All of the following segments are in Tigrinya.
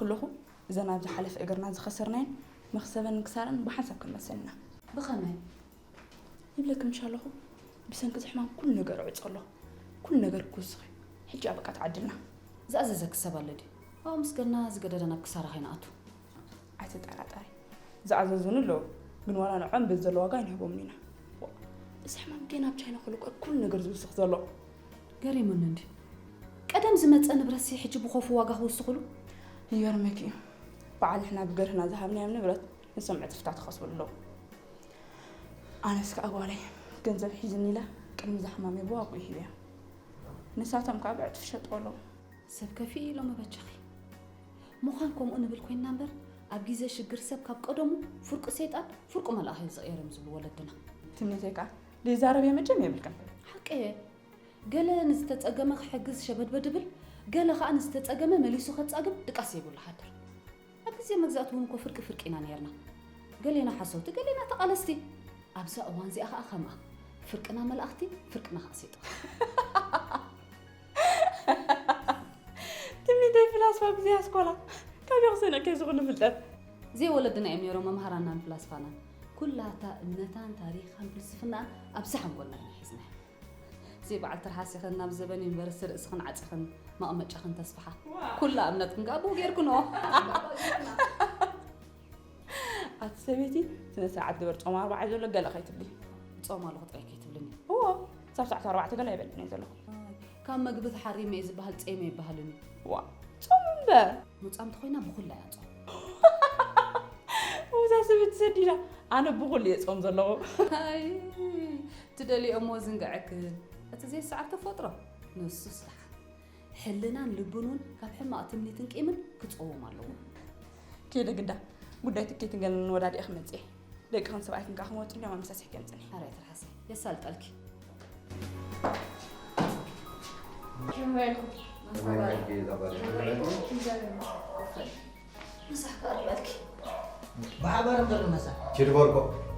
ክለኹ እዘን ኣብ ዝሓለፈ እግርና ዝኸሰርናየን መኽሰበን ክሳረን ብሓንሳብ ክንመሰልና። ብኸመይ? ይብለኪ ምሽ ኣለኹ፣ ብሰንኪ እዚ ሕማም ኩሉ ነገር ዕጾ ኣሎ። ኩሉ ነገር ክውስኽ እዩ። ሕጂ ኣብቃ ተዓድልና። ዝኣዘዘኪ ሰብ ኣሎ ድዩ? ኣብኡ ምስ ገና ዝገደደ ናብ ክሳራ ከይንኣቱ። ኣይትጠራጠሪ። ዝኣዘዙኒ ኣለዉ፣ ግን ዋላ ንዖም በዚ ዘሎ ዋጋ ኣይንህቦምን ኢና። ዋ፣ እዚ ሕማም ገና ኣብ ቻይና ከሎ እኮ ኩሉ ነገር ዝውስኽ ዘሎ። ገሪሙኒ እንዲ። ቀደም ዝመጸ ንብረትሲ ሕጂ ብኾፉ ዋጋ ክውስኽሉ? ይገርመኪ እዩ። በዓል ንሕና ብገርህና ዝሃብናዮም ንብረት ንሶም ዕጽፍታት ይኸስብሉ ኣለዉ። ኣነስ ከኣ ጓለይ ገንዘብ ሒዝኒ ኢለ ቅድሚ እዚ ሕማመይ ብዋግኡ ሂበያ። ንሳቶም ከኣ ብዕጽፊ ይሸጥዎ ኣለዉ። ሰብ ከፊ ኢሎም መበጃኺ። ምዃን ከምኡ ንብል ኮይንና እምበር፣ ኣብ ግዜ ሽግር ሰብ ካብ ቀደሙ ፍርቂ ሰይጣን ፍርቂ መልኣኽ እዩ ዝቕየር እዮም ዝብሉ ወለድና። ትምኒተይ ከኣ ዘይዛረብ እየ መቸም የብልክን። ሓቂ እየ። ገለ ንዝተጸገመ ክሕግዝ ሸበድበድ ይብል፣ ገለ ከኣ ንዝተጸገመ መሊሱ ከጻግም ድቃስ ዘይብሉ ሓደር። ኣብ ግዜ መግዛእቲ እውን እኮ ፍርቂ ፍርቂ ኢና ነይርና። ገሌና ሓሰውቲ፣ ገሌና ተቓለስቲ። ኣብዛ እዋን እዚኣ ከኣ ከምኣ። ፍርቅና መላእኽቲ፣ ፍርቅና ከኣ ሰይጣን። ትምኒተይ ፍላስፋ ብዘይ ኣስኮላ ካበይ ክሰንዕኪ እዚ ኩሉ ፍልጠት? ዘይወለድና እዮም ነይሮም መምሃራናን ፍላስፋናን። ኩላታ እምነታን ታሪኻን ፍልስፍናን ኣብዚ ሓንጎልና ኢና ሒዝናያ። ዘይ በዓል ትርሓስ ኢኽን ናብ ዘበን ዩኒቨርሲቲ ርእስኽን ዓጺኽን መቐመጫኽን ተስፍሓ። ዋው። ኩላ እምነትክን ከኣ ብኡ ጌርክንኦ። ኣቲ ሰበይቲ፣ ስነ ስርዓት ግበር፣ ጾም ኣርብዓ እዩ ዘሎ፣ ገለ ከይትብሊ። ጾም ኣለኹ ጥራይ ከይትብልኒ። እዎ፣ ክሳብ ሰዓት ኣርባዕተ ገለ ኣይበልዕን እየ ዘለኹ። ኣይ፣ ካብ መግቢ ተሓሪመ እየ ዝበሃል ጼም ኣይበሃልን እዩ። ዋ፣ ጾም እምበር። ሙጻም ተኾይና ብኹላ እያ ጾም። እዛ ሰበይቲ ሰዲዳ፣ ኣነ ብኹሉ እየ ጾም ዘለኹ። ኣይ፣ ትደልዮ እሞ ዝንግዐክን። እቲ ዘይሰዓር ተፈጥሮ፣ ንሱስ ደሓን። ሕልናን ልብን እውን ካብ ሕማቕ ትምኒትን ቂምን ክጸዎም ኣለዎ። ከይደ ግዳ፣ ጉዳይ ትኬትን ገለን ወዳዲኤ ክመጽእ እየ። ደቅኽን ሰብኣይክን ከኣ ክመጹ እንድዮም ኣመሳሲሕኪ ኣምጽኒ። ኣረ ኣይትርሓሲ፣ የሳልጠልኪ። ከመይ ውዒልኩም? ምሳሕ ክቐርበልኪ። ብሓባር እምበር ንመሳ። ኪድ በርኮ።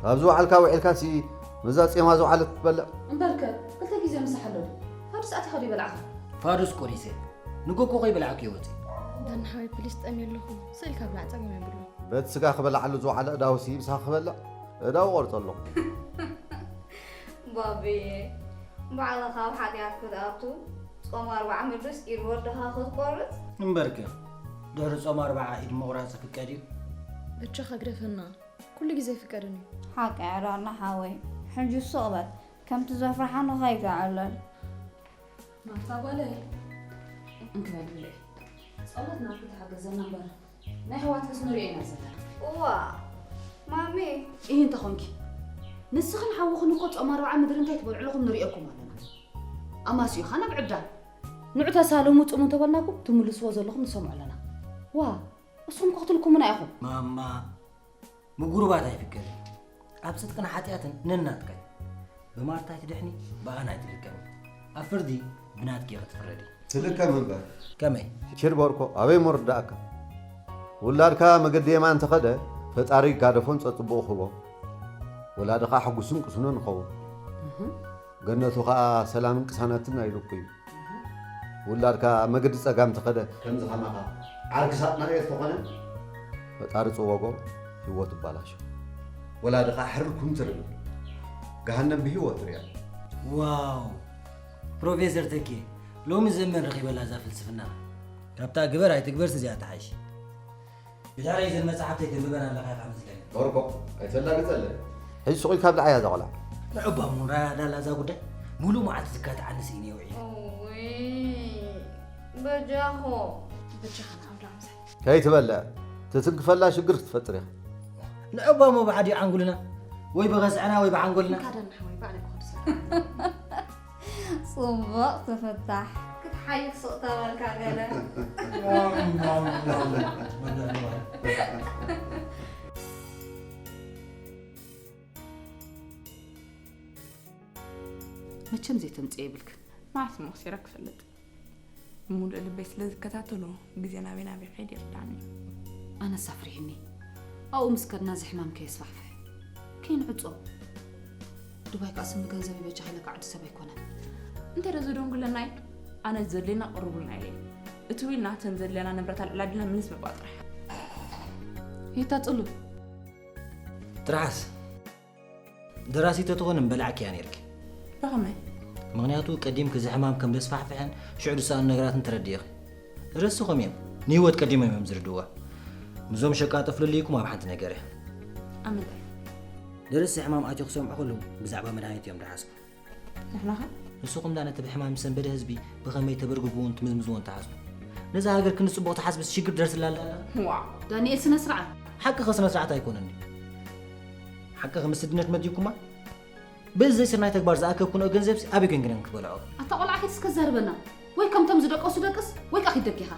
ኣብ ዝወዓልካ ውዒልካሲ ምስዛ ጼማ ዝወዓለት ክትበልዕ? እምበርከ፣ ክልተ ግዜ ምሳሕ ኣሎ ድዩ? ፋዱስ ኣቲኻ ዶ ይበላዕኻ? ፋዱስ ቆሪሰ። ንጎ እኮ ከይበላዕኩ እየ ወፂእ። ዳኒ ሓወይ፣ ፕሊስ ጠምየ ኣለኹ። ስቕ ኢልካ ብላዕ፣ ጸገም የብሉን። በቲ ስጋ ክበልዓሉ ዝወዓለ እዳውሲ ምሳኻ ክበልዕ? እዳው ቆርጸ ኣለኹ። ባብየ፣ ባዕልኻ ኣብ ሓጢኣት ክትኣቱ፣ ጾም ኣርብዓ ምድርስ ኢድ ወድኻ ክትቆርጽ? እምበርከ፣ ድሕሪ ጾም ኣርብዓ ኢድ ምቑራጽ ይፍቀድ እዩ? በጃኻ ግደፈና፣ ኩሉ ግዜ ኣይፍቀድን እዩ። ሓቂ ዕዳና ሓወይ፣ ሕጂ ሱቕ በል፣ ከምቲ ዘፍርሓ ንኸይትዕለል። ማርታ ጓለይ፣ እንክበል ብልዒ። ጸሎት ናብቲ ተሓገዘና እምበር፣ ናይ ኣሕዋትክስ ንርእዮ ኢና ዘለና። እዋ፣ ማሚ። ኢሂ እንተ ኾንኪ፣ ንስኽን ሓውኽን እኮ ጾም ኣርብዓ ምድሪ እንታይ ትበልዕልኹም ንርእየኩም ኣለና። ኣማስዩኻ ናብ ዕብዳን። ንዑ ተሳለሙ ጽሙ እንተበልናኩም፣ ትምልስዎ ዘለኹም ንሰምዖ ኣለና። ዋ፣ እስኹም እኮ ክትልኩሙና ኢኹም። ማማ፣ ምጉርባት ኣይፍቀድን። ኣብ ጽድቅን ሓጢኣትን ነናትካ እዩ። ብማርታ ኣይትድሕኒ፣ ብኣና ኣይትልከሚ። ኣብ ፍርዲ ብናትኪ ኢኺ ትፍረዲ። ትልከም እምበር። ከመይ? ኪድ በርኮ፣ ኣበይ ምርዳእካ? ውላድካ መገዲ የማን እንተኸደ፣ ፈጣሪ ይጋደፎን ጸጽብቑ ክህቦ። ወላድኻ ሕጉስን ቅሱንን ይኸውን። እህ። ገነቱ ኸኣ ሰላምን ቅሳነትን ናይሉኩ እዩ። ውላድካ ኣብ መገዲ ጸጋም ተኸደ። ከምዚ ከማኻ ዓርኪ ሳጥናኤል ተኾነ፣ ፈጣሪ ጽወጎ፣ ህይወቱ ይባላሾ። ወላድኻ ሕርር ኩምትር ይብል። ገሃነም ብህይወቱ ርያ። ዋው! ፕሮፌሰር ተኬ፣ ሎሚ ዘመን ረኺበላ እዛ ፍልስፍና። ካብታ ግበር ኣይትግበርስ እዚኣ ትሓይሽ። ብድሕረይ እዘን መጻሕፍተይ ተንብበን ኣለኻ ኢኻ መስለኒ። ኦርኮ፣ ኣይተላግጸለን። ሕጂ ሱቕ ኢልካ ብልዓያ እዛ ቆልዓ። ንዕባሙ ራያ ዳላ እዛ ጉዳይ፣ ሙሉእ መዓልቲ ዝካትዓኒ ስኢነ ውዒለ። እውይ፣ በጃኹ። በጃኻ ንዓውዳ ምሳይ። ከይትበልዕ፣ ትትንክፈላ ሽግር ክትፈጥር ኢኻ። ንዕባሙ ብዓዲ ዓንጉልና፣ ወይ ብገዝዕና ወይ ብዓንጎልና። እንካ ደን ሓወይ፣ ባዕለይ ክኸዱ ሰ-፣ ጽቡቕ ትፍታሕ። ክትሓይኽ ስቕ ተበልካ ገለ። መቸም ዘይተምጽኦ የብልክን። መዓስ እሞ ክሲረ ክፈልጥ? ብምሉእ ልበይ ስለ ዝከታተሎ፣ ግዜ ናበይ ናበይ ክኸይድ ይርድኣኒ እዩ። ኣነስ ኣፍሪህኒ። ኣብኡ ምስ ከድና እዚ ሕማም ከየስፋሕፍሕ። ከይንዕጾ። ዱባይ ከኣ ስሚ ገንዘብ ይበጃ ኢለ ከዓዲ ሰብ ኣይኮነን። እንታይ ዶ ዘደንጉለና እዩ? ኣነ ዘድልየና ቅርቡልና ኢለ እየ። እቲ ዊል ናተን ዘለና ንብረት ኣልዕላ ቢልና ምልስ ምባል ጥራሕ። ይታ ጽሉል ትርሓስ ደራሲ ተትኾን ምበላዕክያ ነይርኪ። ብኸመይ? ምኽንያቱ ቀዲምኪ እዚ ሕማም ከም ዘስፋሕፍሐን ሽዑ ዝሰኣኑ ነገራትን ተረዲእኺ። ረስኾም እዮም ንህይወት ቀዲሞም እዮም ዝርድዋ። ምዞም ሸቃጦ ፍልልይኩም ኣብ ሓንቲ ነገር እያ። ኣብ ምንታይ? ደረስቲ ሕማም ኣትዩ ክሰምዑ ከለዉ ብዛዕባ መድሃኒት እዮም ዝሓስቡ። ንሕና ኸ? ንስኹም ዳ ነቲ ብሕማም ዝሰንበደ ህዝቢ ብኸመይ ተበርግግዎን ትምዝምዝዎን ትሓስቡ። ነዛ ሃገር ክንዲ ጽቡቕ ትሓስብስ ሽግር ደርስላ ኣላ። ዋ ዳንኤል ስነ ስርዓት። ሓቅኸ ስነ ስርዓት ኣይኮነን ድዩ? ሓቅኸ ምስ ስድነት መዲብኩማ? በዚ ዘይስርናይ ተግባር ዝኣከብኩንኦ ገንዘብሲ ኣበይ ኮይንክን ክበልዖ? ኣታ ቆልዓ ኪድ እስከ ዘርበና ወይ ከምቶም ዝደቀሱ ደቅስ ወይ ካ ኪድ ደቂኻ።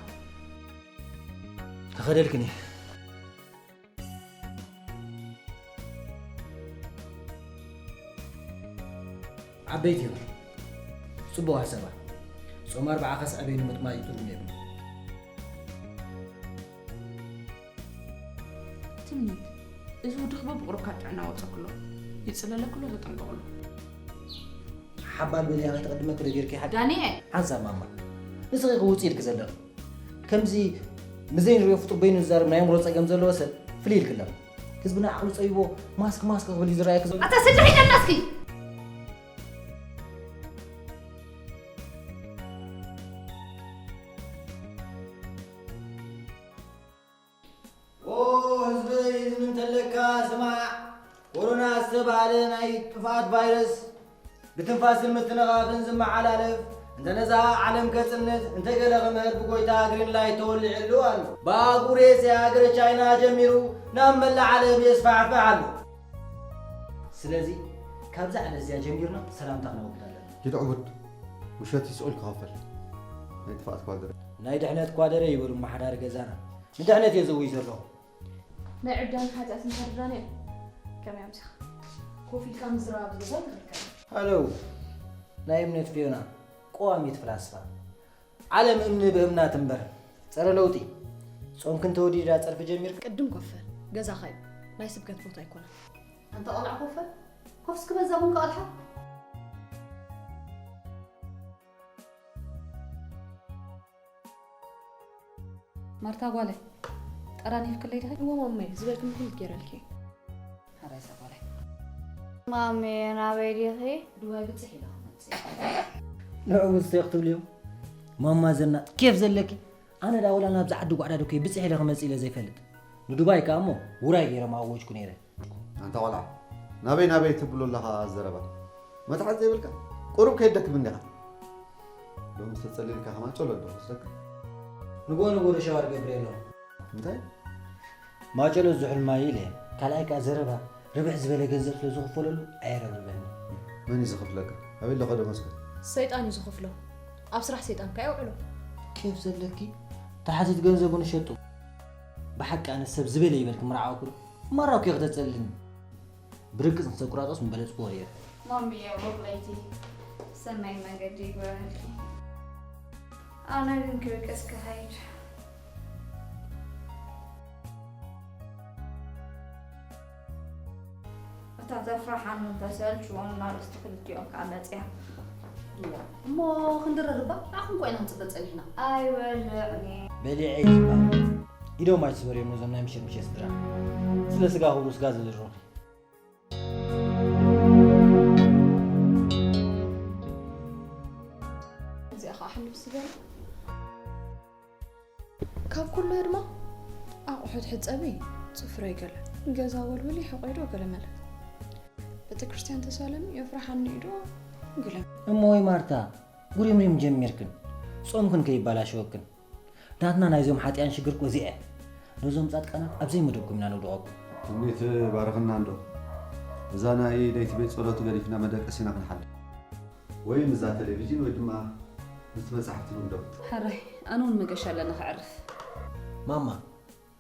ክኸደልክን እየ። ዓበይቲ እዮም። ጽቡቕ ሓሳባ። ጾም ኣርብዓ ከስዕበኒ ምጥማይ ትርጉም የብሉ። ትምኒት፣ እዚ ውድኽቦ ብቑሩብ ካብ ጥዕና ወጸክሎ። ይጽለለክሎ ተጠንቀቕሉ። ሓባል በሊያ ከይተቐድመኪ ዶ ጌርኪ ሓቂ? ዳንኤል! ሓንሳብ ማማ። ንስኺ ክውጽእ ኢልኪ ዘለኺ። ከምዚ ንዘይንሪኦ ፍጡር በይኑ ዝዛረብ ናይ ኣእምሮ ጸገም ዘለዎ ሰብ ፍልይ ኢልኪ ኣለኺ። ህዝብና ዓቕሉ ጸቢቦ ማስክ ማስክ ክብል እዩ ዝረኣየኪ ዘሎ። ኣታ ስድሪ ሒደና እስኪ! ኦ ህዝበይ ዝም እንተለካ ስማዕ፣ ኮሮና ዝተባህለ ናይ ጥፍኣት ቫይረስ ብትንፋስን ምትንኻፍን ዝመሓላለፍ፣ እንተ ነዛ ዓለም ከጽንት፣ እንተ ገለ ክምህር ብጎይታ ግሪን ላይት ተወሊዕሉ ኣሎ። ብኣህጉር ኤስያ ሃገረ ቻይና ጀሚሩ ናብ መላእ ዓለም የስፋሕፍሕ ኣሎ። ስለዚ ካብዛ ዕለት እዚኣ ጀሚርና ሰላምታ ክነወግድ ኣለና። ኪድ ዕቡድ፣ ውሸት ይስቑል ክኸፍል ናይ ጥፍኣት ኳድረ። ናይ ድሕነት ኳደረ ይበሉ ኣመሓዳሪ ገዛና። ንድሕነት እየ ዘውይ ዘለኹ። ናይ ዕብዳን ሓጢኣት ምሕርዳን እያ። ከመይ ኣምሲኻ? ኮፍ ኢልካ ምዝራብ ዝገዛ ይኽልከል። ሃለው ናይ እምነት ፊዮና ቀዋሚት ፍላስፋ ዓለም እምኒ ብእምና ትንበር ጸረ ለውጢ ጾምክን ተወዲዳ ጸርፊ ጀሚርካ ቅድም ኮፍ በል ገዛኻ እዩ ናይ ስብከት ቦታ ኣይኮነን። ኣንታ ቆልዓ ኮፍ በል ኮፍ እስኪ በዛ ቡን ክቐድሓ። ማርታ ጓለይ፣ ጠራኒፍክለይ ዲኺ? እወ ማመይ፣ ዝበልክኒ ኩሉ ገይረልኪ። ሓራይ እዛ ጓለይ። ማሜ፣ ናበይ ዲኺ? ዱባይ ብጽሕ ኢለ ክመጽእ። ንዑ ምስ ቴክ ትብልዮም? ማማ ዘናጥ፣ ኬፍ ዘለኪ? ኣነ ዳ ወላ ናብዚ ዓዲ ጓዕዳ ዶ ከይ ብጽሕ ኢለ ክመጽእ ኢለ ዘይፈልጥ። ንዱባይ ከኣ እሞ ውራይ ገይረ ምኣወጅኩ ነይረ። ኣንታ ቆልዓ ናበይ ናበይ ትብሎ ኣለኻ ዘረባ መትሓዚ ዘይብልካ ቁሩብ ከይደክም እንዲኻ ሎምስ ተጸሊልካ ከማን ጨሎ ኣለኹ ወስደካ ንግሆ ንግሆ ዶ ሻወር ገብር የለኹ እንታይ ማጨሎ ዝሑል ማይ ኢለ ካልኣይ ከኣ ዘረባ ርብሕ ዝበለ ገንዘብ ስለ ዝኽፈለሉ ኣየረብርበኒ መን እዩ ዝኽፍለካ ኣበይ ኣለኻ ዶ መስገን ሰይጣን እዩ ዝኽፍሎ ኣብ ስራሕ ሰይጣን ከኣ የውዕሎ ኬፍ ዘለኪ ተሓቲት ገንዘቡ ንሸጡ ብሓቂ ኣነ ሰብ ዝበለ ይበል ክምርዓወኩ ዶ ማራኩ እየ ክተጸልኒ ብርግጽ ንክተቁራጦስ ምበለጽኩዎ ነይረ። ማሚየ ወብለይቲ ሰናይ መንገዲ ይግበረልኪ። ኣነ ግን ክብቅስ ክኸይድ። እታ ተፍርሓንን ተሰልችዎን ኣርእስቲ ክልቲኦም ከኣ መጺኣ። እሞ ክንድረርባ ንዓኹም እኮ ኢና ክንጽበ ጸኒሕና። ኣይበልዕን እየ። በሊዐ ይባ ኢዶም ኣይትስበርዮም ነዞም ናይ ምሸት ምሸት ስድራ ስለ ስጋ ክብሉ ስጋ ዝድርኹ። እዚኣ ከዓ ሕልፍ ዝበለ ካብ ኩሉ ድማ ኣቑሑት ሕፀቢ ፅፍረይ ገለ ገዛ ወልውሊ ሕቆይ ዶ ገለ መለ ቤተ ክርስቲያን ተሳለሚ የፍርሓኒ እዩ ዶ ገለ እሞ ወይ ማርታ ጉሪምሪም ጀሚርክን ጾምክን ከይባላሸወክን ናትና ናይዞም ሓጥያን ሽግር እኮ እዚኣ እያ። ነዞም ጻድቃናት ኣብ ዘይመደብኩም ኢና ነውድቐኩም። ትምኒት ባርኽና እንዶ እዛ ናይ ለይቲ ቤት ጸሎት ገዲፍና መደቀሲና ክንሓድር ወይ ምስዛ ቴሌቪዥን ወይ ድማ ምስቲ መጻሕፍቲ ንውደቕ። ሕራይ ኣነ እውን መገሻ ኣለኒ ክዕርፍ። ማማ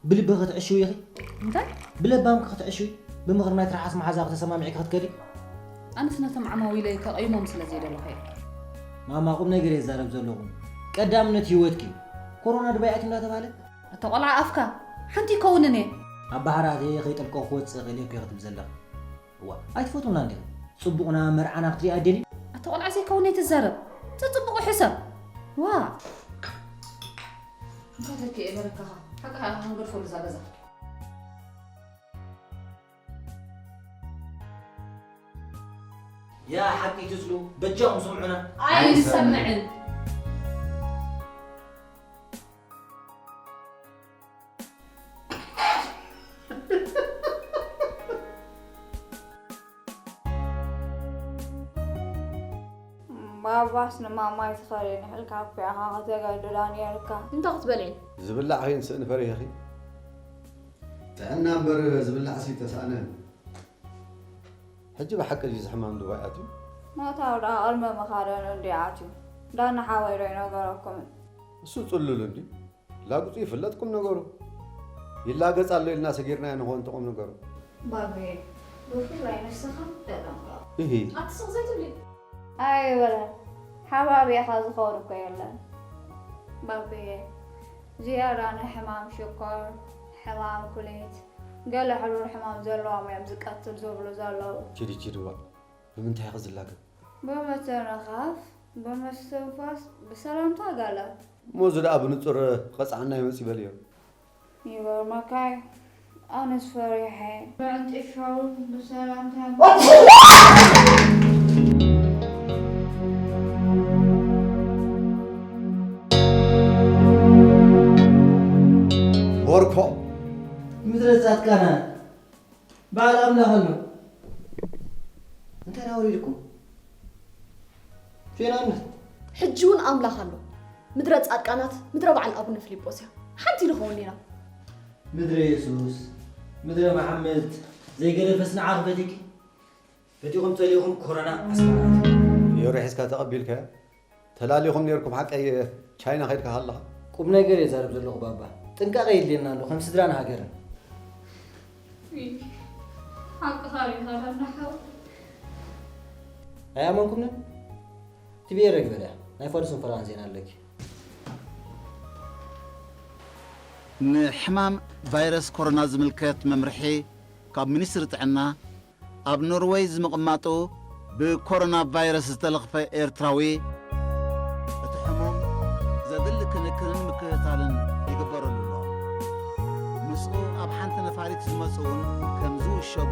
ብልብኺ ክትዕሽዊ ኢኺ። እንታይ? ብለባምኪ ክትዕሽዊ፣ ብምኽሪ ናይ ትርሓስ መሓዛኺ ተሰማሚዕኪ ክትከዲ። ኣነስ ነቶም ዓማዊለይ ከቐይሞም ስለ ዘይደለኹ እየ። ማማ ቁምነገር እየ ዝዛረብ ዘለኹ። ቀዳምነት ህይወትኪ እዩ። ኮሮና ድባይ ኣትዩ እንዳተባህለ። ኣታ ቆልዓ ኣፍካ ሓንቲ ይከውንን እየ። ኣባህራተይ ከይጠልቀኹ ክወጽእ እኽእል እየ እኮ ክትብል ዘለኺ። እዋ ኣይትፈትውና እንዲኺ። ጽቡቕና መርዓና ክትሪኣ ኣደልዩ። ኣታ ቆልዓ ዘይከውን ኣይትዛረብ። ተጽቡቑ ሕሰብ። ዋ። እንታይ ተኪ እየ በረካኻ? ሓቂ ሓቂ ክንገድፈሉ እዛ ገዛ። ያ ሓቂ ትዝሉ በጃኹም ስምዑና። ኣይንሰምዕን። ባባስ ንማማይ ትኸሪ ንሕልካ እኮ ኢኻ ከተገልግላ ነይርካ። እንታይ ክትበልዒ? ዝብላዕ ከይንስእን ፈሪህኺ? ጥዕና እምበር ዝብላዕሲ ተሳእነን። ሕጂ ብሓቂ ድዩ እዚ ሕማም ዱባይ ኣትዩ? ምእታው ደኣ ቅድሚ ምኻደኑ እንድዩ ኣትዩ። ዳና ሓወይ ዶ ኣይነገረኩምን? እሱ ጽሉል እንድዩ። ላግጹ ይፍለጥ ቁም ነገሩ። ይላገጽ ኣሎ ኢልና ሰጊርናዮ ንኾን ተቑም ነገሩ። ባቤ፣ ብፍላይ ንስኻ ተጠንቀቕ። እሂ። ኣቲ ስቕ ዘይትብሊ። ኣይበለን። ሓባቢኻ ዝኸውን እኮ የለን። ባቤ፣ ዝያዳ ንሕማም ሽኮር፣ ሕማም ኩሊት፣ ገለ ሕሩር ሕማም ዘለዎም እዮም ዝቀትል ዝብሉ ዘለዉ። ችዲ ችዲ ዋእ፣ ብምንታይ ኢኺ ዝላገብ? ብምትንኻፍ፣ ብምስትንፋስ፣ ብሰላምታ ገለ። እሞ እዚ ደኣ ብንጹር ክቐጽዓና ይመጽእ በልዮ። ይገርመካ እዩ። ኣነስ ፈሪሐ። ብዕንጢሻውን ብሰላምታ ቦርኮ ምድረ ጻድቃና በዓል ኣምላኽ ኣሎ። እንታይ ዳ ወሪድኩም? ፌናነት ሕጂ እውን ኣምላኽ ኣሎ። ምድረ ጻድቃናት ምድረ በዓል ኣቡነ ፊልጶስ እያ። ሓንቲ ንኸውን ኢና። ምድረ የሱስ ምድረ መሓመድ ዘይገደፈስ ንዓ ክፈቲኪ። ፈቲኹም ጸሊኹም ኮሮና ኣስመራ ኣትዩ። ዮሪ ሒዝካ ተቐቢልካዮ? ተላሊኹም ነይርኩም ሓቀይ ቻይና ከይድካ ከለኻ? ቁም ነገር እየ ዛረብ ዘለኹ ባባ። ጥንቃቐ የድልየና ኣሎ ከም ስድራን ሃገርን። ሓቅኻ ዲኻ ዳና ሓው? ኣይኣመንኩምንን? ቲቪ ኤረ ግበርያ። ናይ ፋዱስን ፈረቓን ዜና ኣለኪ። ንሕማም ቫይረስ ኮሮና ዝምልከት መምርሒ ካብ ሚኒስትሪ ጥዕና ኣብ ኖርወይ ዝምቕማጡ ብኮሮና ቫይረስ ዝተለኽፈ ኤርትራዊ እቲ ሕሙም ዘድሊ ክንክንን ምክትታልን ይግበረሉ ኣሎ። ምስኡ ኣብ ሓንቲ ነፋሪት ዝመጹ እውን ከም ዝውሸቡ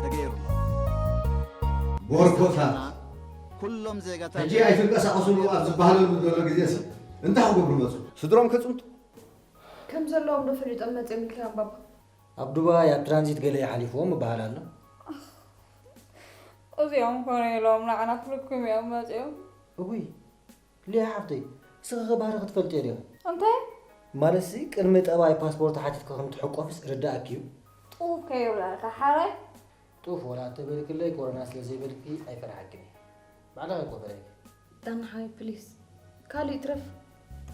ተገይሩ ኣሎ። ቦርኮታት ኩሎም ዜጋታት ሕጂ ኣይትንቀሳቐስሉ ኣብ ዝበሃለሉ ዘሎ ግዜሲ እንታይ ክገብሩ መጹ? ስድሮም ከጽንቱ? ከም ዘለዎም ዶ ፈሊጦም መጺኦም ኢልካ ባባ? ኣብ ዱባይ ኣብ ትራንዚት ገለ ይሓሊፍዎም ምበሃል ኣሎ። እዚኦም ኮነ ኢሎም ንዓና ክልኩም እዮም መጺኦም። እውይ ሊያ ሓፍተይ እስኺ ኸ ባህሪ ክትፈልጥዮ ዲኺ? እንታይ? ማለትሲ ቅድሚ ጠባይ ፓስፖርት ሓቲትኪ ከም ትሕቆፍስ ርዳእኪ እዩ። ጡፍ ከይብለካ ሓራይ። ጡፍ ወላ እተበልክለይ ኮሮና ስለ ዘይበልኪ ኣይፈርሓክን እየ። ባዕልኺ ኣይኮፈረልኪ። ዳና ሓወይ ፕሊስ ካልእ ይትረፍ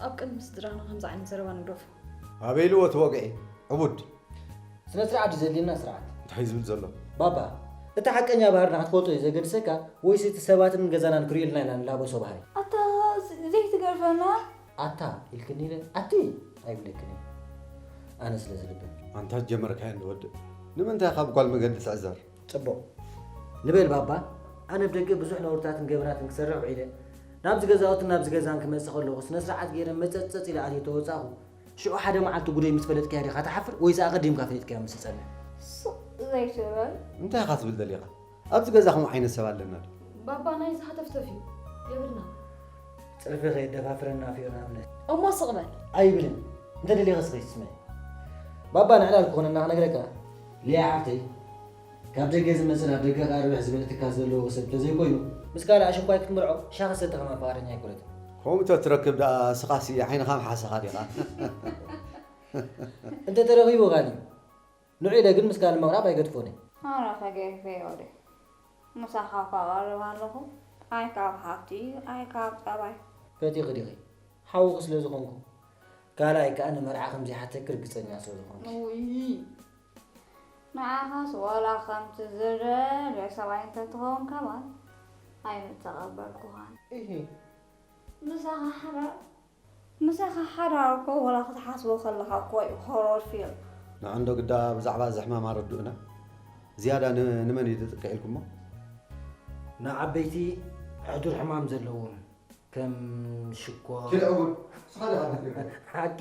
ኣብ ቅድሚ ስድራና ከምዚ ዓይነት ዘረባ ንግደፎ። ኣበይ ኢልዎ እቲ ወግዒ ዕቡድ። ስነ ስርዓት እዩ ዘድልየና ስርዓት። እንታይ እዩ ዝብል ዘሎ? ባባ እቲ ሓቀኛ ባህርና ክትፈልጦ እዩ ዘገድሰካ ወይስ እቲ ሰባትን ገዛናን ክርእዩልና ኢና ንላበሶ ባህሪ? ኣታ ዘይትገርፈና። ኣታ ኢልክኒ ኢለ ኣቲ ኣይብለክን እየ ኣነ ስለ ዝልብን። ኣንታ ጀመርካዮ ንወድእ ንምንታይ ካብ ጓል መገዲ ትዕዘር? ጽቡቕ ንበል ባባ። ኣነ ብደገ ብዙሕ ነውርታትን ገበናትን ክሰርሕ ውዒለ ናብዚ ገዛውትን ናብዚ ገዛን ክመጽእ ከለኹ ስነ ስርዓት ገይረ መጸጸጽ ኢለ ኣትየ ተወጻእኹ። ሽዑ ሓደ መዓልቲ ጉደይ ምስ ፈለጥካያ ዲኻ ትሓፍር ወይስ ኣቐዲምካ ፈሊጥካዮ ምስ ትጸንሕ? ስቕ ዘይትብል። እንታይ ኢኻ ትብል ደሊኻ? ኣብዚ ገዛ ከምኡ ዓይነት ሰብ ኣለና ዶ? ባባ ናይዚ ሃተፍተፍ እዩ የብልና። ጽርፊ ከየደፋፍረና ፍዮና እምነት። እሞ ስቕ በል። ኣይብልን። እንተ ደሊኻ ስኺ ስምዒ። ባባ ንዕላል ክኾነና ክነግረካ። ሊያ ሓፍተይ ካብ ደገ ዝመጽእ ናብ ደገ ከኣ ርብሕ ዝበለ ትካል ዘለዎ ሰብ እንተዘይኮይኑ ምስ ካልእ ኣሽንኳይ ክትምርዖ ሻሂ ክሰቲ ከማን ፍቓደኛ ኣይኮነትን። ከምኡ ተትረክብ ደኣ እስኻሲ ዓይንኻ ምሓሰኻ ዲኻ? እንተ ተረኺቡ ቃል እዩ። ንዑ ኢለ ግን ምስ ካልእ ምቕራብ ኣይገድፎን እየ። ኣነ ከ ገይፈዮ ድየ? ምሳኻ እኳ እቐርብ ኣለኹ። ኣይ ካብ ሃብቲ ኣይ ካብ ጠባይ። ፈቲኺ ዲኺ? ሓውኺ ስለ ዝኾንኩ። ካልኣይ ከኣ ንመርዓ ከም ዘይሓተኪ ርግጸኛ ስለ ዝኾንኩ። ውይ ንዓኻስ ዋላ ከምቲ ዝደልዮ ሰብኣይ እንተትኸውን ከማን ኣይምተቐበልኩኻን። እሂ። ምሳኻ ሓዳር ምሳኻ ሓዳር እኮ ወላ ክትሓስቦ ከለኻ እኮ እዩ ሆሮር ፊልም። ንዕንዶ ግዳ ብዛዕባ እዚ ሕማም ኣረድኡና። ዝያዳ ን- ንመን እዩ ዘጥቅዕ ኢልኩሞ? ንዓበይቲ ሕዱር ሕማም ዘለዎም ከም ሽኮር ኪድ ዕቡድ ስኻ ዲኻ ትነግር? ሓቂ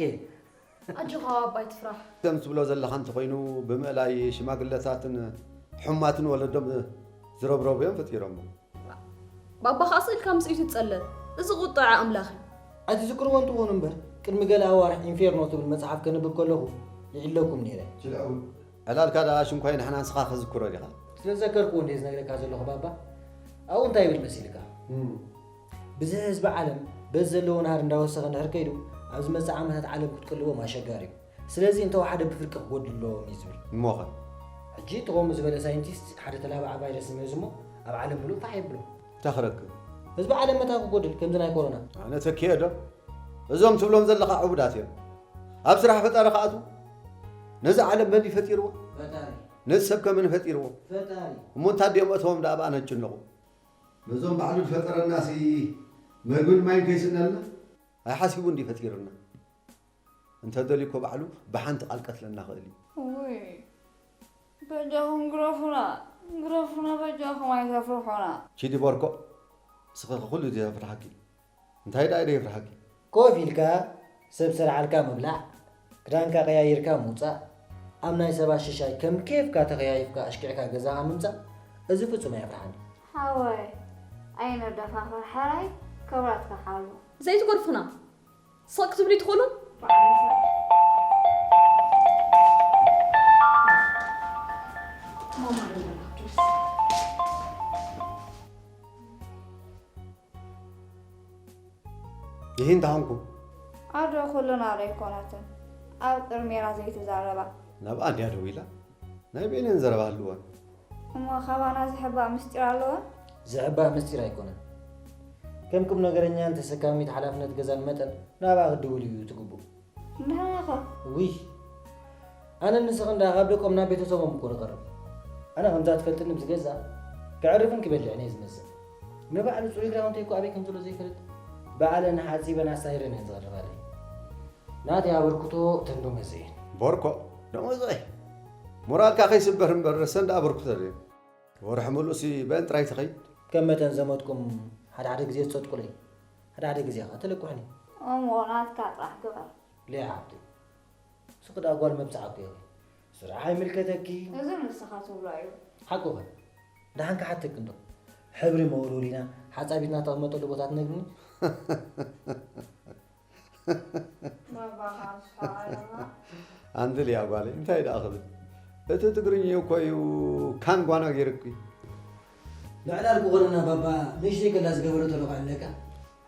ኣጆኻ ኣባይ ትፍራሕ። ከም ትብሎ ዘለኻ እንተኾይኑ ብምእላይ ሽማግለታትን ሕሙማትን ወለዶም ዝረብረቡ እዮም ፈጢሮሞ። ባባ ኸኣ ስኢልካ ምስኢቱ ትጸለል። እዚ ቁጥዐ ኣምላኽ እዩ። ኣይትዝክርዎ እንትኾኑ እምበር ቅድሚ ገለ ኣዋርሕ ኢንፌርኖ ትብል መጽሓፍ ከንብብ ከለኹ ይዕለኩም ነይረ። ዕላልካ ደኣ ሽንኳይ ንሕና ንስኻ ከዝክሮ ዲኻ? ስለ ዝዘከርክዎ እንድየ ዝነግረካ ዘለኹ ባባ። ኣብኡ እንታይ ይብል መሲልካ? ብዝሒ ህዝቢ ዓለም በዚ ዘለዎ ናህሪ እንዳወሰኸ እንድሕር ከይዱ ኣብ ዝመጽእ ዓመታት ዓለም ክትቅልቦም ኣሸጋሪ እዩ። ስለዚ እንተወሓደ ብፍርቂ ክጎድል ኣለዎም እዩ ዝብል። እሞኸ? ሕጂ እቲ ከምኡ ዝበለ ሳይንቲስት ሓደ ተላባዒ ቫይረስ ይመዝ እሞ ኣብ ዓለም ምሉእ ፋሕ የብሎ። እንታይ ክረክብ? ህዝቢ ዓለም መታን ክጎድል ከምዚ ናይ ኮሮና። ኣነ ተኪኤ ዶ? እዞም ትብሎም ዘለኻ ዕቡዳት እዮም። ኣብ ስራሕ ፈጣሪ ክኣትዉ ነዚ ዓለም መን እዩ ፈጢርዎ? ፈጣሪ። ነዚ ሰብ ከ መን ፈጢርዎ? ፈጣሪ። እሞ እንታይ ድኦም እተዎም ደኣ ብኣና ዝጭነቑ? ነዞም ባዕሉ ዝፈጠረናሲ መግብን ማይን ከይስእነልና ኣይሓሲቡ እንዲ ፈጢርና። እንተደልዩ እኮ ባዕሉ ብሓንቲ ቃል ቀትለና ኽእል እዩ። ውይ በጃኹም ግረፉና ግረፉና በጃኹም ኣይተፍርሑና። ቺዲ ቦርኮ እስኺ ኹሉ እዩ ዘፍርሓኪ። እንታይ ደኣ እዩ ዘፍርሓኪ? ኮፍ ኢልካ ሰብ ሰርዓልካ ምብላዕ፣ ክዳንካ ቀያይርካ ምውጻእ፣ ኣብ ናይ ሰባት ሽሻይ ከም ኬፍካ ተኸያይፍካ ኣሽኪዕካ ገዛኻ ምምጻእ፣ እዚ ፍጹም ኣየፍርሓኒ። ሓወይ ኣይነደፋፍር ሓራይ ክብረትካ ሓሉ። ዘይትገርፉና ስቕ ክትብሉ ኣይትኽእሉን? ይህን ተሃንኩ ኣዶ ኩልና ዶ ኣይኮነትን ኣብ ቅድሜና ዘይትዛረባ? ናብኣ እንድያ ደው ኢላ ናይ በይነን ዘረባ ኣለወን። እሞ ካባና ዝሕባእ ምስጢር ኣለወን? ዝሕባእ ምስጢር ኣይኮነን። ከም ቁም ነገረኛን ተሰካሚት ሓላፍነት ገዛን መጠን ናብኣ ክትድውል እዩ እቲ ግቡእ። ንሕና ኸ? ውይ ኣነን ንስኽን ደኣ ካብ ደቆም ናብ ቤተሰቦም እኮ ንቐርብ። ኣነ ከምዛ ትፈልጥኒ ምስ ገዛ ከዕርፍን ክበልዕን እየ ዝመጽእ። ንባዕሉ ጽሩይ ክዳውንተይ እኮ ኣበይ ከም ዘሎ ዘይፈልጥ ባዕለን ሓጺበን ኣሳሂረን እየን ዝቐርባለይ። ናተይ ኣበርክቶ እተን ደሞዘይ እየን። ቦርኮ ደሞዘይ ሞራልካ ከይስበር እምበር ሰንዳ ኣበርክቶ ድዩ? ወርሒ ምሉእሲ በአን ጥራይ ትኸይድ? ከም መጠን ዘመድኩም ሓደ ሓደ ግዜ ትጸድቁለይ፣ ሓደ ሓደ ግዜ ኸዓ ትልቅሑኒ። እሞ ናትካ ጥራሕ ግበር። ሊያ ሓብተይ፣ ንስኺ ደኣ ጓል መብጽዓ እኮ ኢኺ። ስራሕ ኣይምልከተኪ። እዚ ንስኻ ትብሎ እዩ። ሓቁ ኸ? ደሓን ክሓተኪ እንዶ። ሕብሪ መወልወሊና ሓጻቢትና ተቐመጠሉ ቦታ ትነግርኒ? ባባኻ ምስሓቕ ኣለኻ። ኣንድልያ ጓለይ እንታይ ደኣ ክብል እቲ ትግርኛ እኮ እዩ ካንጓና ገይርኩ። ምዕላል ክኾነና ባባ ንእሽተይ ከላ ዝገበረቶ ዶ ክዕለካ?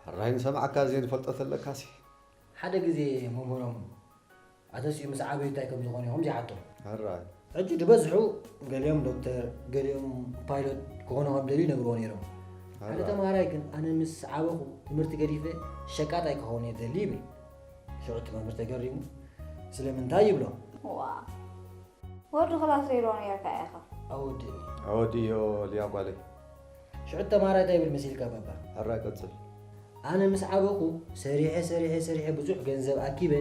ሕራይ ንሰምዓካ ዘይንፈልጦ ተለካሲ። ሓደ ግዜ መምህሮም ኣተሲኡ ምስ ዓበዩ እንታይ ከም ዝኾኑ ኢኹም ዘይሓቶም። ሕራይ። ሕጂ ዝበዝሑ ገሊኦም ዶክተር፣ ገሊኦም ፓይሎት ክኾኑ ከም ደልዩ ይነግርዎ ነይሮም። ሓደ ሕራይ። ተምሃራይ ግን ኣነ ምስ ዓበኹ ትምህርቲ ገዲፈ ሸቃጣይ ክኸውን እየ ዝደሊ ይብል። ሽዑ እቲ መምህር ተገሪሙ ስለምንታይ ይብሎ። ዋ ወዲ ክላሰይ ዶ ነይርካ ኢኻ? ኣወድእኒ። ኣወድእዮ ልያ ጓለይ። ሽዑ እቲ ተምሃራይ እንታይ ይብል መሲልካ ባባ? ሕራይ ቀጽል። ኣነ ምስ ዓበኹ ሰሪሐ ሰሪሐ ሰሪሐ ብዙሕ ገንዘብ ኣኪበ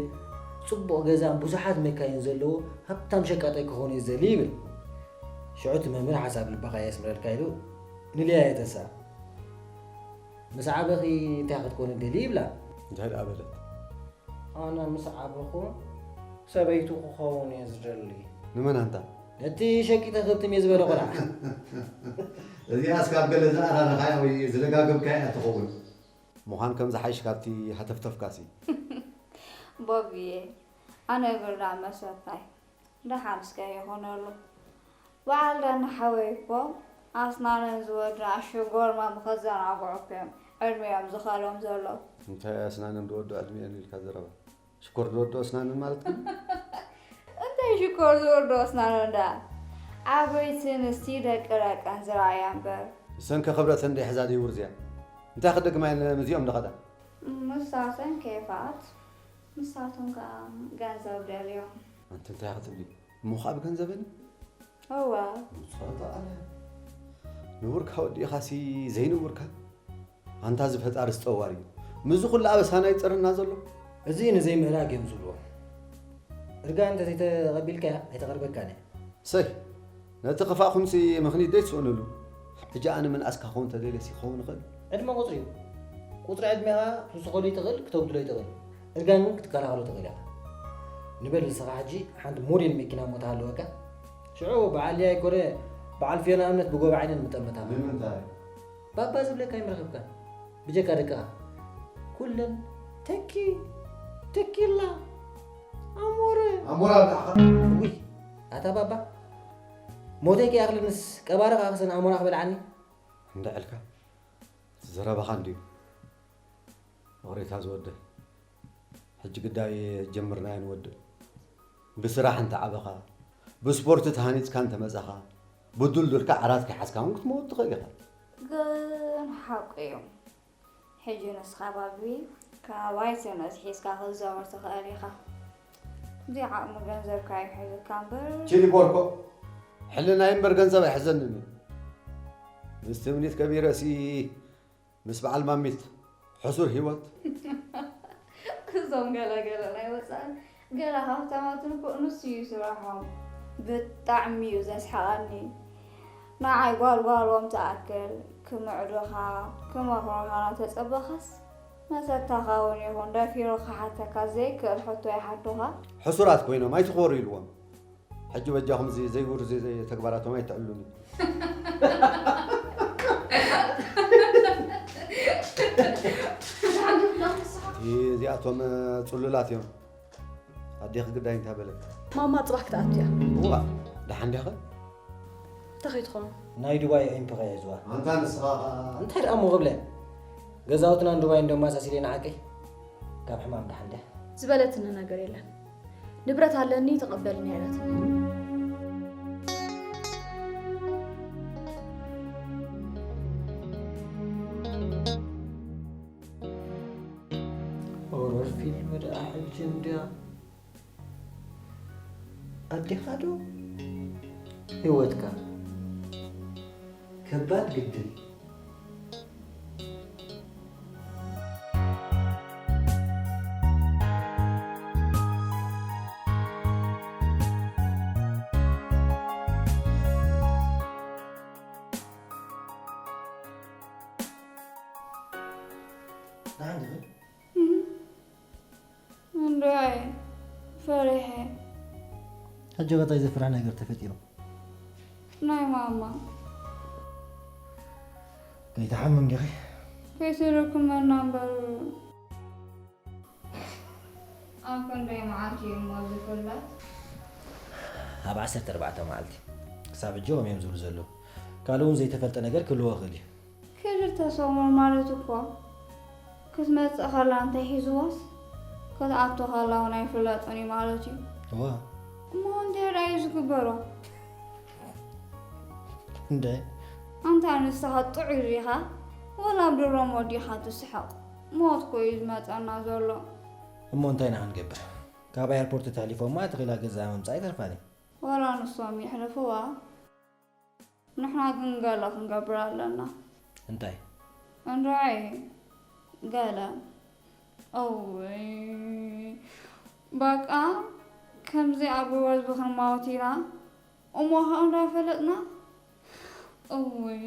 ጽቡቕ ገዛን ብዙሓት መካይን ዘለዎ ሃብታም ሸቃጣይ ክኾን እየ ዝደሊ ይብል። ሽዑ እቲ መምህር ሓሳብ ልብኻ የስምረልካ ኢሉ ንልያ የተስኣ። ምስ ዓበኺ እንታይ ክትኮኒ ትደልዪ ይብላ። እንታይ ደኣ በለት? ኣነ ምስ ዓበኹ ሰበይቱ ክኸውን እየ ዝደሊ። ንመን ኣንታ? ነቲ ሸቂጠ ክብትም እየ ዝበለ ቆልዓ። እዚኣስ ካብ ገለ ዝኣራረኻያ ወይ ዝደጋገምካያ እያ ትኸውን። ምዃን ከም ዝሓይሽ ካብቲ ሃተፍተፍካሲ። ቦብየ፣ ኣነ ግርዳ መሰታይ ደሓን እስከ ይኹነሉ። በዓል ዳኒ ሓወይ እኮ ኣስናነን ዝወድኣ ሽጎርማም ከዘናግዑ እኮ እዮም ዕድሚኦም ዝኸሎም ዘለዉ። እንታይ ኣስናነን ዝወድኦ ዕድሚኤን ኢልካ ዘረባ? ሽኮር ዝወድኦ ኣስናነን ማለት ግን? እንታይ ሽኮር ዝወድኦ ኣስናነን ደኣ? ዓበይቲ ኣንስቲ ደቂ ደቀን ዝረኣያ እምበር። ንሰንከ ክብረተን ደይሕዛ ደይውርዝያ? እንታይ ክደግማ እየን ምስዚኦም ዝኸዳ? ንሳተን ኬፋት ንሳቶም ከኣ ገንዘብ ደልዮም። ኣንቲ እንታይ ክትብሊ እሞ ከኣ ብገንዘበን እዩ። እወ። ውጽዋጽ ኣነ ንቡርካ ወዲእኻሲ ዘይንቡርካ ኣንታ እዚ ፈጣሪ ዝጠዋር እዩ ምስዚ ኩሉ ኣበሳና ይጸርና ዘሎ። እዚ ንዘይምህላግ እዮም ዝብልዎ። እርጋን እንተዘይተቐቢልካያ ኣይተቐርበካን እያ። ሰይ ነቲ ክፋእኹምሲ ምኽኒት ደይትስእኑሉ። ሕጂ ኣነ ምንኣስ ካኸውን ተደልየሲ ክኸውን ይኽእል። ዕድመ ቁጽሪ እዩ። ቁጽሪ ዕድሜኻ ክትውስኸሉ ይትኽእል፣ ክተጉድሎ ይትኽእል። እርጋን ግን ክትከላኸሎ ትኽእል ኢኻ። ንበል ንስኻ ሕጂ ሓንቲ ሞዴል መኪና እሞ ተሃለወካ። ሽዑ በዓል ሊያ ኣይኮነ በዓል ፊዮና እምነት ብጎባ ዓይነን ምጠመታ። ንምንታይ? ባባ ዝብለካ ኣይምረኸብካን። ብጀካ ደቅኻ። ኩለን ተኪ፣ ተኪላ፣ ኣሞረ። ኣሞራ ብላዕኻ። ውይ፣ ኣታ ባባ። ሞተይ ከይኣኽልንስ ቀባሪ ከኣ ክሰን ኣሞራ ክበልዓኒ። እንዳ ዕልካ። ዘረባኻ እንድዩ። ወሬታ ዝወድእ። ሕጂ ግዳይ ጀምርናዮ ንወድእ። ብስራሕ እንተ ዓበኻ፣ ብስፖርት ተሃኒጽካ እንተ መጻኻ፣ ብዱልዱልካ ዓራት ከይሓዝካ እውን ክትመውት ትኽእል ኢኻ። ግን ሓቁ እዩ። ሕጂ ንስኻ ባቢ፣ ካብ ኣይሰነስ ሒዝካ ክትዛወር ትኽእል ኢኻ። እዚ ዓቕሚ ገንዘብካ እዩ ሒዙካ እምበር። ቺሊ ቦርኮ፣ ሕልናይ እምበር ገንዘብ ኣይሕዘንን እዩ። ምስ ትምኒት ከቢረሲ ምስ በዓል ማሚት ሕሱር ህይወት። እዞም ገለ ገለ ናይ ወፃኢ ገለ ሃብታማትን እኮ ንሱ እዩ ስራሖም። ብጣዕሚ እዩ ዘስሕቐኒ። ንዓይ ጓልጓሎም ትኣክል ክምዕዱኻ ክመኽሩኻ እናተፀበኻስ መሰታኻ እውን ይኹን ደፊሩ ክሓተካ ዘይክእል ሕቶ ይሓቱኻ። ሕሱራት ኮይኖም ኣይትኽበሩ ኢልዎም። ሕጂ በጃኹም እዚ ዘይውር እዚ ተግባራቶም ኣይትዕሉኒ። እዚኣቶም ጽሉላት እዮም። ኣዴኺ ግዳይ እንታይ በለት? ማማ ጽባሕ ክትኣቱ እያ። እዋ፣ ደሓን ዲኻ? እንታይ ከይትኾኑ? ናይ ዱባይ ኤምፒ ከይሕዝዋ። ኣንታ ንስኻ ኸኣ? እንታይ ደኣ እሞ ክብለ? ገዛውትና ንዱባይ እንዶ ኣመሳሲለ ንዓቀይ። ካብ ሕማም ደሓን ድያ? ዝበለትኒ ነገር የለን። ንብረት ኣለኒ ተቐበልኒ ኣይበለትኒ። ሆረር ፊልም ደኣ ሕጂ እንድያ። ኣዴኻ ዶ ህይወትካ? ከባድ ግድል። ደሓን ዲኺ? እንድዒ ፈሪሐ። ሕጂ ከ እንታይ ዘፍርሕ ነገር ተፈጢሩ? ናይ ማማ። ከይትሓምም ዲኺ? ከይትልክመና እምበር። ኣብ ክንደይ መዓልቲ እዩ እሞ ዝፍለጥ? ኣብ ዓሰርተ ኣርባዕተ መዓልቲ። ክሳብ ሕጂ ከምኡ እዮም ዝብሉ ዘለዉ። ካልእ እውን ዘይተፈልጠ ነገር ክህልዎ ይኽእል እዩ። ክልተ ሰሙን ማለት እኮ ክትመጽእ ከላ እንታይ ሒዝዋስ ክትኣቱ ከላ እውን ኣይፍለጥን እዩ ማለት እዩ። እዋ። እሞ እንታይ ደኣ እዩ ዝግበሮ? እንደ ኣንታ ንስኻ ጥዑይ ዲኻ ወላ ኣብ ድሮም ወዲኻ ትስሕቕ? ሞት እኮ እዩ ዝመጸና ዘሎ። እሞ እንታይ ኢና ክንገብር? ካብ ኣየርፖርት ተሕሊፎማ ተኺላ ገዛ ምምጻእ ኣይተርፋን እዩ። ወላ ንሶም ይሕልፍዋ። ንሕና ግን ገለ ክንገብር ኣለና። እንታይ? እንድዒ ገለ። እውይ፣ በቃ ከምዚ ኣብ ወዝቢ ክንማውት ኢና። እሞ ኸኣ እንዳፈለጥና። እውይ፣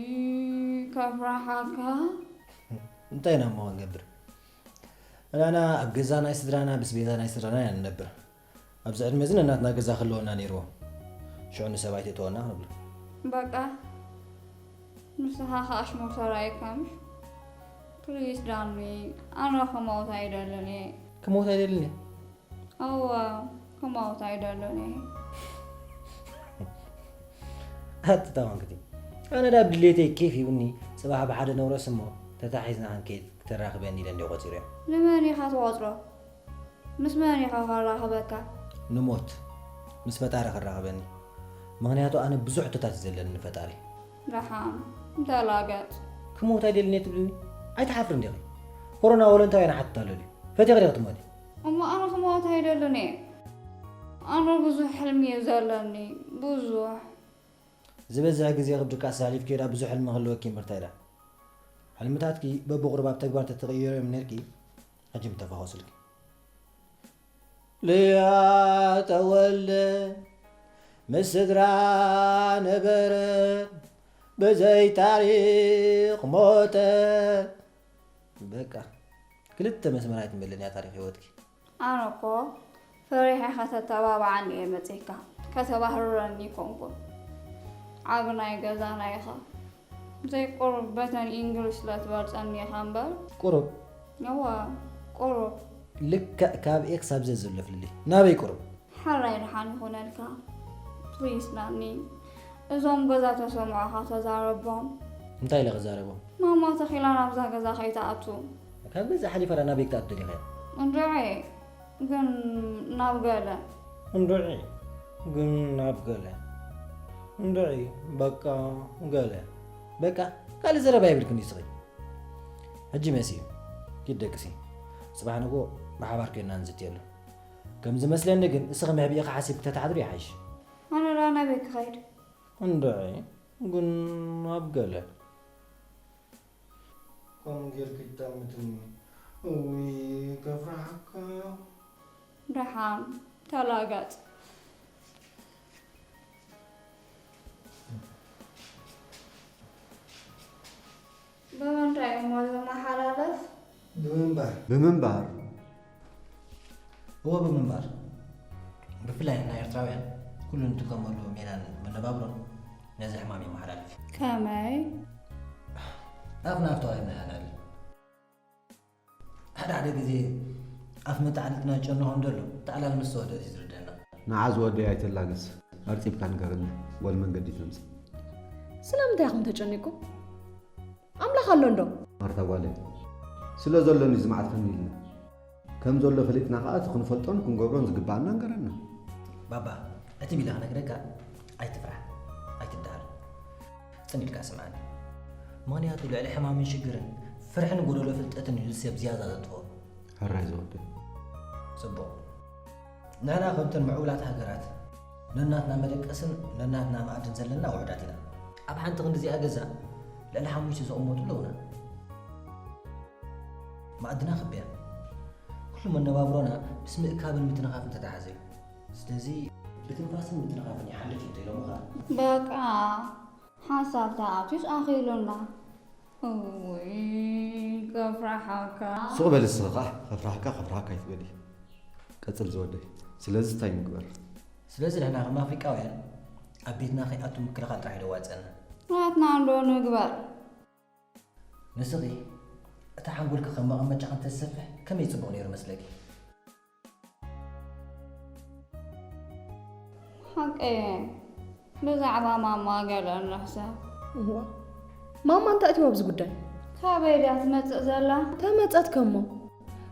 ከፍርሓካ። እንታይ ኢና እሞ ክንገብር? ንሕና ኣብ ገዛ ናይ ስድራና፣ ብስቤዛ ናይ ስድራና ኢና ንነብር። ኣብዚ ዕድመ እዚ ነናትና ገዛ ክህልወና ነይርዎ። ሽዑ ንሰብ ኣይትእተወና ክንብሎ። በቃ፣ ንስኻ ኸኣ ኣሽሙር ተራእየካ ምሽ? ፕሊስ ዳኒ፣ ኣነ ክመውት ኣይደልን እየ። ክመውት ኣይደልን እየ? እወ፣ ክመውት ኣይደልን እየ። ኣቲ ታዋንክቲ፣ ኣነ ዳ ብድሌተይ ኬፍ ሂቡኒ፣ ጽባሕ ብሓደ ነውረስ እሞ ተታሒዝና ክንከይድ ክተራኽበኒ ኢለ እንድየ ቆጺረዮ። ንመን ኢኻ ትቖጽሮ? ምስ መን ኢኻ ከራኽበካ? ንሞት። ምስ ፈጣሪ ከራኽበኒ። ምኽንያቱ ኣነ ብዙሕ ሕቶታት እዩ ዘለኒ ንፈጣሪ። ደሓን፣ ተላገጽ። ክሞት ኣይደልን እየ ትብልኒ? ኣይትሓፍርን ዲኺ? ኮሮና ወለንታውያን ይሓትት ኣሎ ድዩ? ፈቲኺ ዲኺ ትሞቲ? እሞ ኣነ ክሞት ኣይደልን እየ። ኣነ ብዙሕ ሕልሚ እዩ ዘለኒ፣ ብዙሕ። ዝበዝሕ ግዜ ክብድቃስ ኣሕሊፍክዮ ዳ ብዙሕ ሕልሚ ክህልወኪ እምበር እንታይ ዳ? ሕልምታትኪ በብቑሩብ ኣብ ተግባር ተተቕይሮዮም ነርኪ፣ ሕጂ ምተፋኾስልኪ። ልያ ተወልደ፣ ምስ ስድራ ነበረት፣ ብዘይ ታሪኽ ሞተት። በቃ፣ ክልተ መስመር ኣይትመልን እያ ታሪኽ ህይወትኪ። ኣነ እኮ ፈሪሐ ከተተባብዓኒ እየ መጺእካ። ከተባህርረኒ ኣይኮንኩን። ዓቢ ናይ ገዛና ኢኻ። ዘይቁሩብ በተን ኢንግሊሽ ስለ ትበልጸኒ ኢኻ እምበር። ቁሩብ? እወ፣ ቁሩብ። ልክዕ ካብ ኤክስ ኣብ ዘ ዘሎ ፍልልይ። ናበይ ቁሩብ? ሕራይ ደሓን ይኹነልካ። ፕሊስ ናኒ፣ እዞም ገዛ ተሰምዑኻ ተዛረቦም። እንታይ ኢለ ክዛረቦም? ማማ ተኺላ ናብዛ ገዛ ከይትኣቱ። ካብ ገዛ ሓሊፋ ዳ ናበይ ክትኣቱ ደሊኻ? እንድዒ፣ ግን ናብ ገለ። እንድዒ፣ ግን ናብ ገለ። እንድዒ፣ በቃ ገለ። በቃ ካልእ ዘረባ የብልክን ንስኺ። ሕጂ መሲዩ። ኪድ ደቅሲ። ጽባሕ ንግሆ ብሓባር ኮይንና ንዝትየሉ። ከም ዝመስለኒ ግን እስኺ መሕቢእኺ ሓሲብኪ ተትሓድሪ ይሓይሽ። ኣነ ደኣ ናበይ ክኸይድ? እንድዒ፣ ግን ናብ ገለ። ከምኡ ጌርኪ ትጠምትኒ። እውይ፣ ከፍርሓካ። ደሓን፣ ተላገጽ። ብምንታይ እሞ ዝመሓላለፍ? ብምንባር። ብምንባር? እወ፣ ብምንባር። ብፍላይ ንሕና ኤርትራውያን ኩሉ ንጥቀመሉ ሜላን መነባብሮን ነዚ ሕማም የመሓላልፍ እዩ። ከመይ? ኣፍና ኣፍ ተዋሂብና ኢና ንዕልል። ሓደ ሓደ ግዜ ኣፍ መተዓልልና ይጨኑ ከም ዘሎ እቲ ዕላል ምስ ተወደአ እዩ ዝርደአና። ንዓ ዝወደይ ኣይተላግጽ፣ ኣርጺብካ ንገረኒ፣ ወል መንገዲ ተምጽእ። ስለምንታይ ኢኹም ተጨኒቕኩም? ኣምላኽ ኣሎ እንዶ? ማርታ ጓለይ፣ ስለ ዘሎን እዩ ዝመዓትከኒ ኢልና። ከም ዘሎ ፈሊጥና ከኣ እቲ ክንፈልጦን ክንገብሮን ዝግብኣና ንገረና። ባባ፣ ዕትብ ኢለ ክነግረካ፣ ኣይትፍራሕ፣ ኣይትደሃር። ጽን ኢልካ ስምዓኒ። ምኽንያቱ ልዕሊ ሕማምን ሽግርን፣ ፍርሕን ጎደሎ ፍልጠትን እዩ ንሰብ ዝያዳ ዘጥፍኦ። ሕራይ ዝወደይ። ጽቡቕ። ንሕና ከምተን ምዕቡላት ሃገራት ነናትና መደቀስን ነናትና መኣድን ዘለና ውሑዳት ኢና። ኣብ ሓንቲ ክንዲዚኣ ገዛ ልዕሊ ሓሙሽተ ዝቕመጡ ኣለዉና። መኣድና ክቢ እያ። ኩሉ መነባብሮና ምስ ምእካብን ምትንኻፍን ዝተተሓሓዘ እዩ። ስለዚ ብትንፋስን ምትንኻፍን ይሓልፍ እዩ እንተኢሎምኻ። በቃ ሓሳብ ተኣትዩስ ኣኺሉና። እውይ፣ ከፍርሓካ። ሱቕ በሊ እስኺ ኸዓ፣ ከፍርሓካ፣ ከፍርሓካ ኣይትበሊ። ቀጽል ዝወደይ። ስለዚ እንታይ ንግበር? ስለዚ ንሕና ከም ኣፍሪቃውያን ኣብ ቤትና ከይኣቱ ምክልኻል ጥራሕ እዩ ዘዋጽኣና። ናትና እንዶ ንግበር። ንስኺ እታ ሓንጎልኪ ከም መቐመጫ እንተዝሰፍሕ ከመይ ጽቡቕ ነይሩ መስለኪ? ሓቀይ፣ ብዛዕባ ማማ ገለ ንሕሰብ። እዋ፣ ማማ እንታይ እትዎ ኣብዚ ጉዳይ? ካበይ ድያ ትመጽእ ዘላ? ተመጸት ከሞ።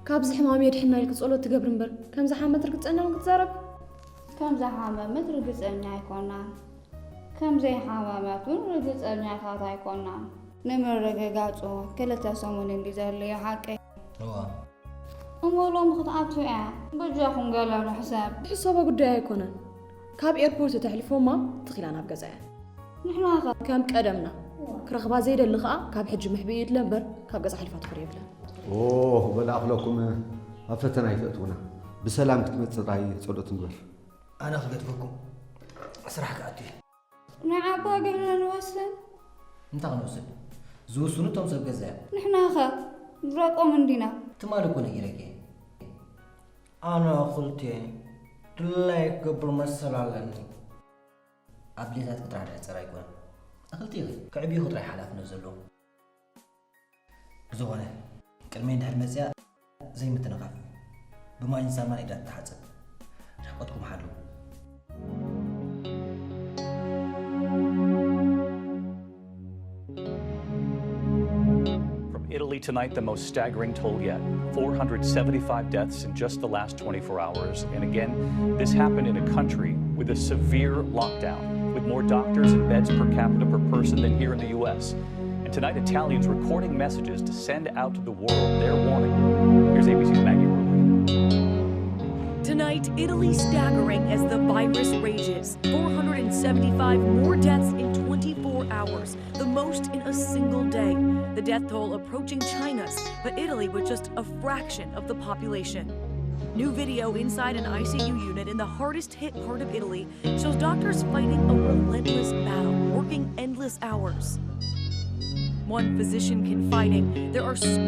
ካብዚ ሕማም የድሕና ኢልኪ ጸሎት ትገብሪ እምበር፣ ከም ዝሓመት ርግጸኛ እውን ክትዛረቢ? ከም ዝሓመመት ርግጸኛ ኣይኮናን። ከም ዘይሓመመት እውን ርግጸኛታት ኣይኮናን። ንምርግጋጹ ክልተ ሰሙን እንዲ ዘድልዮ ሓቀይ። እዋ። እሞ ሎሚ ክትኣቱ እያ። በጃኹም ገለ ንሕሰብ። ዝሕሰቦ ጉዳይ ኣይኮነን። ካብ ኤርፖርት ተሕልፎማ ትኺላ ናብ ገዛ እያ። ንሕና ኸ? ከም ቀደምና። ክረኽባ ዘይደሊ ኸኣ ካብ ሕጂ ምሕብኢ ይድለ እምበር ካብ ገዛ ሓልፋ ትኾር የብላን። ኦ፣ በል ኣኽለኩም ኣብ ፈተና ኣይተእትውና። ብሰላም ክትመጽእ ጥራይ ጸሎት ንግበር። ኣነ ክገድፈኩም ስራሕ ክኣቱ እየ። ንዓባ ገለ ንወስን። እንታይ ክንወስን? ዝውስኑ እቶም ሰብ ገዛ እዮም። ንሕናኸ ደቆም እንዲና። ትማሊ እኮ ነጊረኪ እየ። ኣነ ክልቴ ድላይ ክገብር መሰል ኣለኒ። ኣብ ድሌታትኪ ጥራሕ ድሕጸር ኣይኮነን። ንክልቴኺ ከዕብዩኺ ጥራሕ ሓላፍነት ዘለዎ። ብዝኾነ፣ ቅድመይ እንድሕር መጽያ ዘይምትንኻፍ። ብማይን ሳሙናን ኢዳ ትተሓጸብ። ርሕቀትኩም ሓልዉ። From Italy tonight, the most staggering toll yet. Four hundred seventy-five deaths in just the last twenty-four hours. And again, this happened in a country with a severe lockdown, with more doctors and beds per capita per person than here in the U S. And tonight, Italians recording messages to send out to the world their warning. Here's A B C's Maggie Roy. Tonight, Italy staggering as the virus rages. Four hundred seventy-five more deaths in twenty-four hours, the most in a single day. The death toll approaching China's, but Italy with just a fraction of the population. New video inside an I C U unit in the hardest hit part of Italy shows doctors fighting a relentless battle, working endless hours. One physician confiding there are s-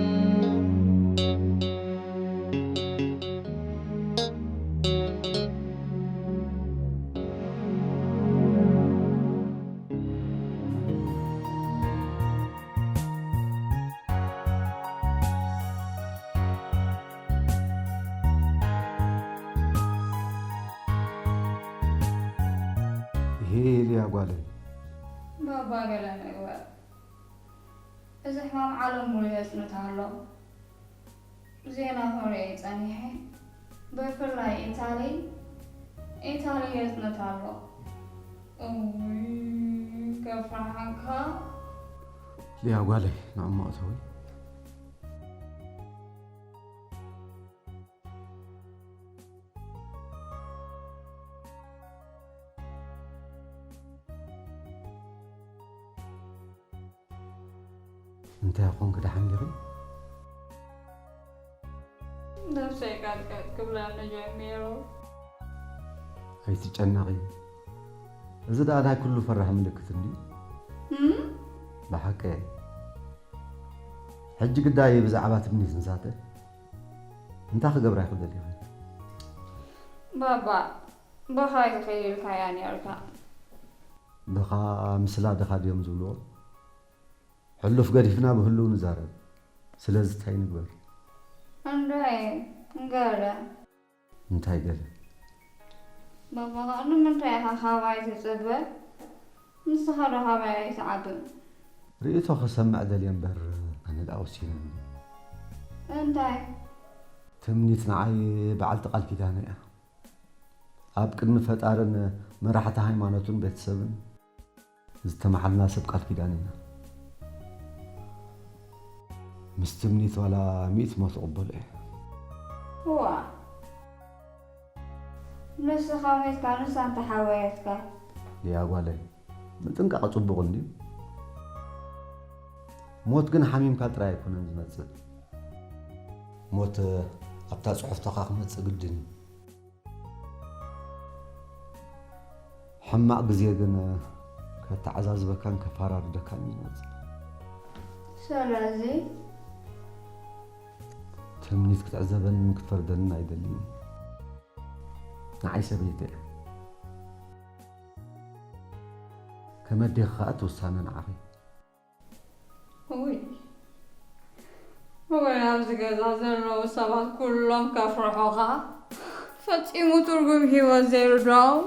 ኢልያ ጓለይ። ባባ ገለ ንግበር። እዚ ሕማም ዓለም ሙሉ የጽንት ኣሎ። ዜና ክርኢ ጸኒሐ። ብፍላይ ኢታሊ፣ ኢታሊ የጽንት ኣሎ። እውይ፣ ከፍርሓካ። ሊያ ጓለይ፣ ንዕሞ እተዊ። እንታይ ኮንክ፣ ደሓን ዲኺ? ነብሰይ ቀጥቀጥ ክብለኒ ጀሚሩ። ኣይትጨነቒ። እዚ ደኣ ናይ ኩሉ ፈራህ ምልክት እንድዩ። እም? ብሓቂ። ሕጂ ግዳይ ብዛዕባ ትምኒት ንዛተ። እንታይ ክገብራ ይኽእል ደሊኺ? ባባ፣ ብኻ ይኽእል ኢልካያ ነርካ። ብኻ ምስላ ድኻ ድዮም ዝብልዎ? ሕሉፍ ገዲፍና ብህሉው ንዛረብ። ስለዚ እንታይ ንግበር? እንድዒ፣ ገለ። እንታይ ገለ? ባባ፣ ከኣ ንምንታይ ኢኻ ካባይ ትጽበ? ንስኻ ዶ ካባይ ኣይትዓብን? ርእይቶ ክሰምዕ ደልየ እምበር፣ ኣነ ደኣ ወሲነ እንድየ። እንታይ? ትምኒት ንዓይ በዓልቲ ቃል ኪዳነ እያ። ኣብ ቅድሚ ፈጣርን መራሕቲ ሃይማኖትን ቤተሰብን ዝተማሓልና ሰብ ቃል ኪዳን ኢና። ምስ ትምኒት ዋላ ሚእቲ ሞት እቕበሎ እየ። ዋ፣ ንስኻ ሞይትካ ንሳ እንተሓወየትካ። ሊያ ጓለይ፣ ምጥንቃቕ ጽቡቕ እንድዩ። ሞት ግን ሓሚምካ ጥራይ ኣይኮነን ዝመጽእ። ሞት ኣብታ ጽሑፍትኻ ክመጽእ ግድን እዩ። ሕማቕ ግዜ ግን ከተዓዛዝበካን ከፈራርደካን እዩ ዝመጽእ። ስለዚ ትምኒት ክትዕዘበንን ክትፈርደንን ኣይደልን። ንዓይ ሰበይቲ እያ። ከም ኣዴኺ ከኣ እቲ ውሳነ ንዓኺ። ውይ፣ ውይ፣ ኣብዚ ገዛ ዘለዉ ሰባት ኩሎም ከፍርሑኻ። ፈጺሙ ትርጉም ህይወት ዘይርድኦም።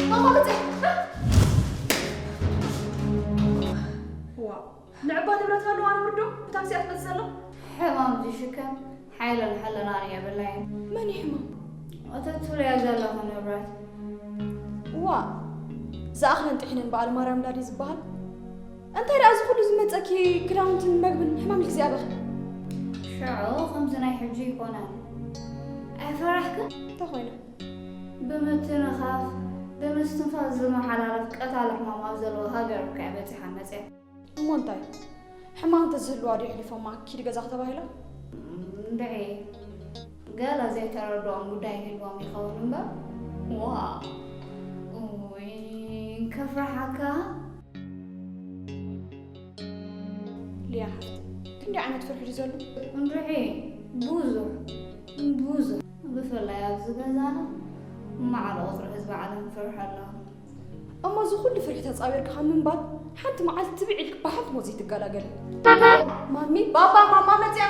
ማማ፣ ብጽሕ! ዋው፣ ንዕባ ንብረት ኣለዋ ንምርዶ ብታክሲ እያ ትመጽእ ዘላ። ሕማም ዝሽከም ሓይልን ሕልናን የብለይን። መን እዩ ሕማም? እታ ትብልያ ዘለኹ ንብረት። ዋ፣ ዝኣኽለን ጥሒነን በዓል ማርያም ዳዲ ዝበሃል። እንታይ ደኣ እዚ ኩሉ ዝመጸኪ ክዳውንትን መግብን ሕማም ኢልኪ ዝያበኺ? ሽዑ ከምዚ ናይ ሕጂ ኣይኮነን። ኣይፈራሕክን? እንታይ ኮይነ? ብምትንኻፍ፣ ብምስትንፋስ ዝመሓላለፍ ቀታሊ ሕማም ኣብ ዘለዎ ሃገር እኮ እያ በጺሓ መጽያ። እሞ እንታይ? ሕማም እንተዝህልዋ ድዩ ኣሕሊፎማ ኪዲ ገዛኺ ተባሂላ? እንድዒ፣ ገለ ዘይተረድኦም ጉዳይ ይህልዎም ይኸውን እምበር። ዋ፣ ኡይ፣ ከፍርሓካ። ሊያ ሓፍቲ፣ ክንደይ ዓይነት ፍርሒ ድዩ ዘሎ? እንድዒ፣ ብዙሕ፣ ብዙሕ። ብፍላይ ኣብዚ ገዛና ማዕረ ቁጽሪ ህዝቢ ዓለም ፍርሒ ኣሎ። እሞ እዚ ኩሉ ፍርሒ ተጻዊርካ ካብ ምንባር ሓንቲ መዓልቲ ትብዕ ኢልክ ብሓንቲ ሞት ዘይትገላገሊ። ማሚ፣ ባባ፣ ማማ መጽያ።